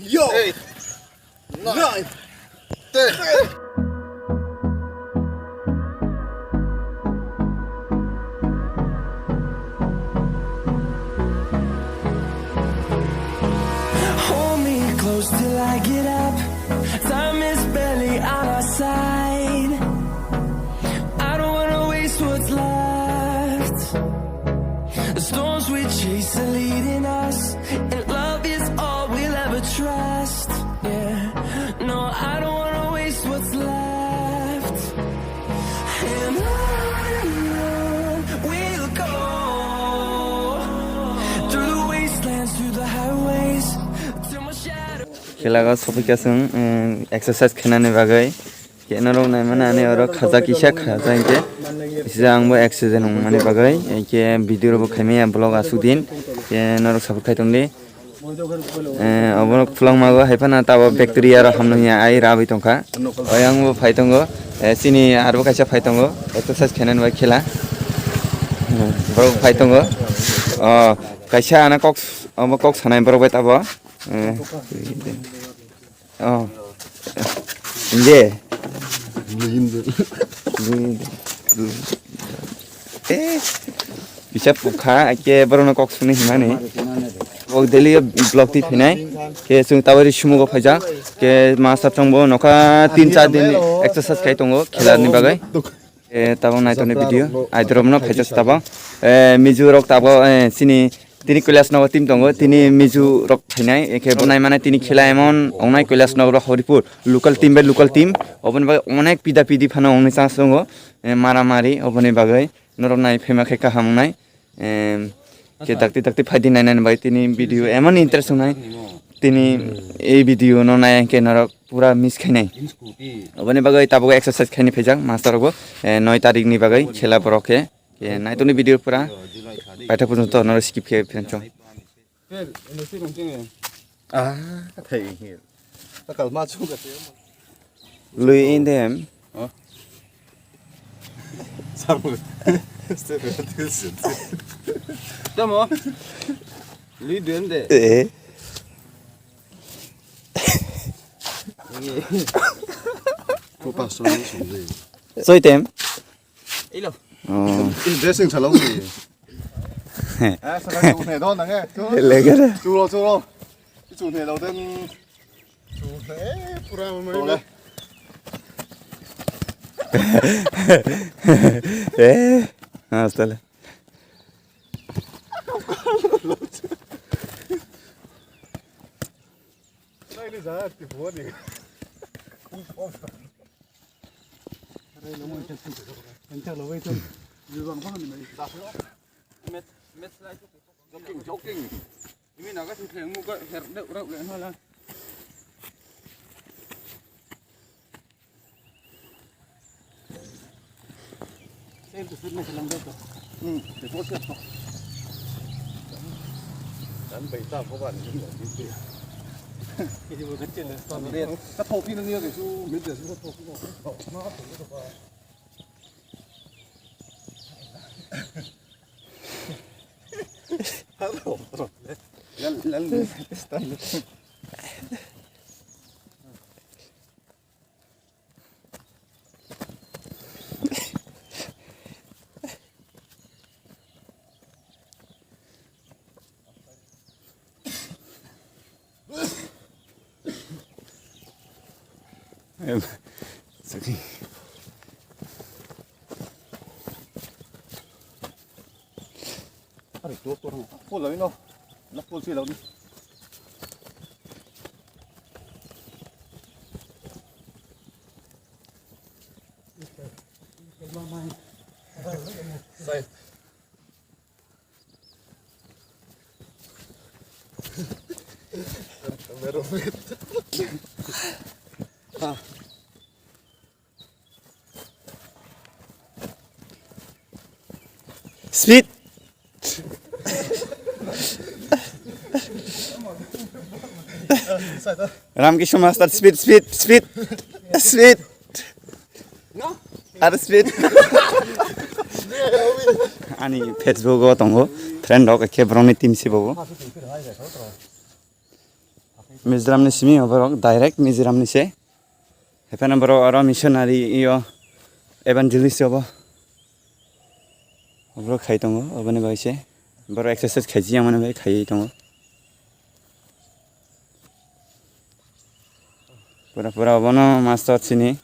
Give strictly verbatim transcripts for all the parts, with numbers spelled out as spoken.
Yo! Hey! Nine! Ten! Hold me close till I get up. Time is barely on our side. I don't wanna waste what's left. The storms we chase are leading us, and love is all we'll ever trust. Yeah, no, I don't wanna waste what's left. And on we'll go, through the wastelands, through the highways, till my shadow. Khela o sophi kasung, um, exercise khenani bagwi. Ke norok naimani ani oro khaja kisa khaja hinkhe. Sida ang bo accident wngmani bagwi, ke video rok bo khaimaya vlog aswk din. Ke norok support khai tongdi. Eh, obo kwlwng mago hai phano tabo bacteria rok hamno hiya ai rabwi tongkha. Oi ang bo phai tongo. Eh, chini aro kaisa phai tongo. Exercise khainani bai khela. Borok phai tongo. Oh, kaisa ana kok, obo kok sanai borok bai tabo. Eh. Oh. Inde. Inde. Eh. Bisa pukha, ke borokno kok suni himani. Bo daily vlog ti phinai. Ke sung tawari sumugo phaijak. Ke masa chongbo nokha tin char din exercise khai tongo, khela ni bagwi. Eh, tabang naitoni video. Aidrop no phaijak tabang. Eh, Mizu rok tabang, eh, sini tini Kailash Nagar team tongo, tini Mizu rok phainai, ekhe bo nai mane tini khela emon ongnai Kailash Nagar ba Horipur, local team bai local team, oboni bai onek pida pidi phano ongni chance tongo, eh, mara mari, oboni bagwi norok nai phaima khe kaham wngnai, em, khe dakti dakti phaidi nainani bai tini video emon interest wngnai, tini ei video no nai khe norok pura miss khainai, oboni bagwi tabuk exercise khaini phaijak master rok bo, eh, noi tarik ni bagwi khela borok khe. Ke naitoni video pura paithak porjonto noro skip khe phinang chong. Ah, thai. Takal ma chunga se. Lui in them. Oh. Samu. Tamo. Lui dem de. Eh. Ko pastor ni song de. Soi tem. Ilo. Oh. Dressing salong ni. Eh, saka chu ne do nang eh. Chu. Legere. Chu lo, chu lo. Chu ne do den. Chu ne, eh, pura mai. Chu le. Eh, hasta le. Sai ni za ti bo ni. Joking, joking. Imi naga sing theng muka her de ura ura hala. Sen tu sen na kelang de to. Hmm, de bo se to. Dan bai ta ko ban ni lo ni. Ini bukan chile. Sa to pi ni ni ke su, mi de su to pi. Em, sorry. Are, to, to, to. Pull away, no. No, pull, see, no. Side. Speed. Ramkisho master, speed, speed, speed, speed. Ar speed. Ani Facebook o tongo, friend rok ekhe borokni team si bobo. Mizoram ni simi oborok, direct Mizoram ni se. Haphano borok oro missionary yo evangelist obo. Oborok khai tongo, oboni bai se. Borok exercise khai jiyang mani bai khai tongo. Pura pura obono master chini.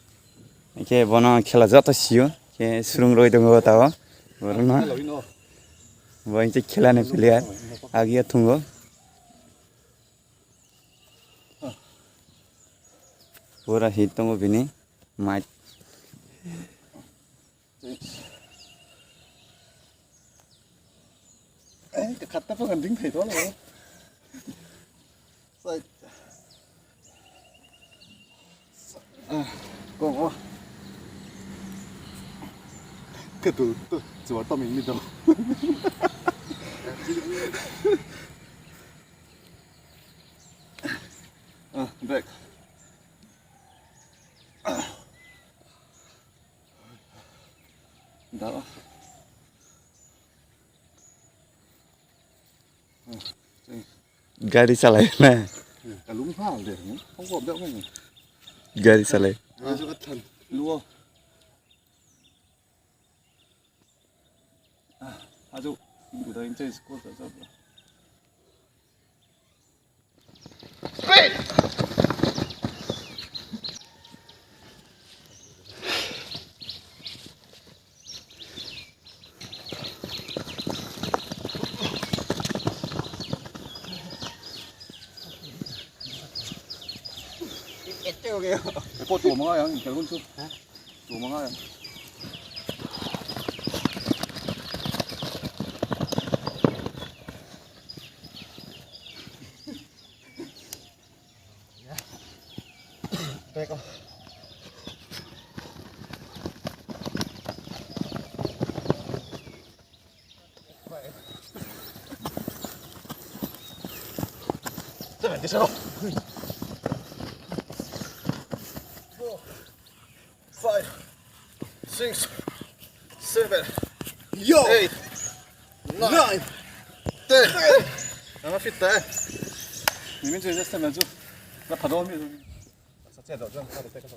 Ke bono khela joto sio. Ke surung roi tongo tao. Borokno. Bo inche khela ni player. Agia thungo. Pura hit tongo bini. Mait. Eh, khatta pa kan ding thai to lo. Sai. Ah, kong o. Ketu tu, chuwa to mi mi do. Ah, back. Dawa. Gari salai na. Kalung ha de. Kong ko de kong. Gari salai. Luo. Ah, ajo. Udah ince skor saja. Epot tu mga yang, kalun tu. Tu mga yang. Back off. Seven, this one. Five, six, seven, yo, eight, nine, ten. Ama fit ta. Mimin tu just na ju. Na padon mi. Sa che do jang ka te ka.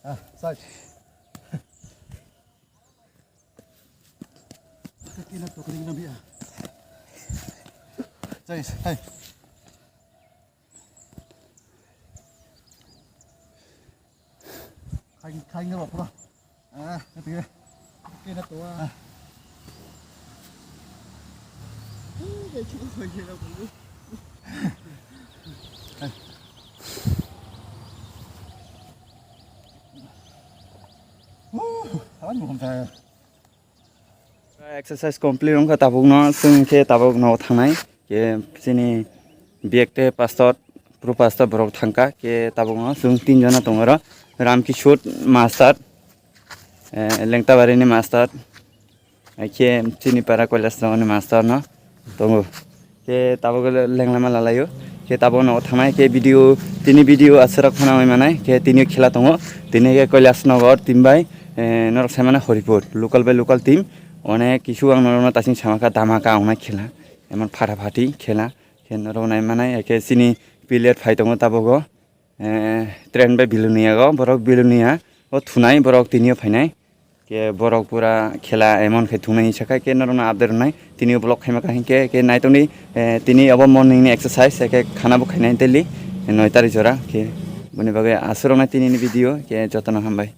Ah, side. Kina to kring na bia. Chais, hai. Khai, khai na bapura. Ah, kati. Kina to. Ah. Exercise complete wngkha, tabukno chwng khe tabuk nogo thangnai. Khe chini biyek tei pastor, pro pastor borok thangkha. Khe tabukno chwng tin jona tongo oro. Ram Kishore master, eh, Lengtabarini master, hai khe chini para Kailasnogorni master no tongo. Khe tabuk le-, lenglaima lalaio. Khe tabuk nogo thangnai khe video, tini video aswrwk phano wngwi manai. Khe tini khela tongo. Tini khe Kailasnogor team bai, eh, norok sai mano Horipur. Local bai local team. Onek kisu ang norokno tasing sama kha, dhamaka wngnai khela. Emon phata phati khela. Khe norok nai manai. Khe chini player phai tongo tabugo. Eh, train bai Bilonia o, borok Bilonia o thunai, borok tini o phainai. Khe borok pura khela emon khe thungnai hinsa khe, khe norokno update rwnai. Tini o vlog khaima kha hinkhe, khe naitokni, eh, tini obo morning ni exercise, khe khana bo khainai daily, noi tari jora. Khe boni bagwi aswk roknai tini ni video, khe jotono hambai.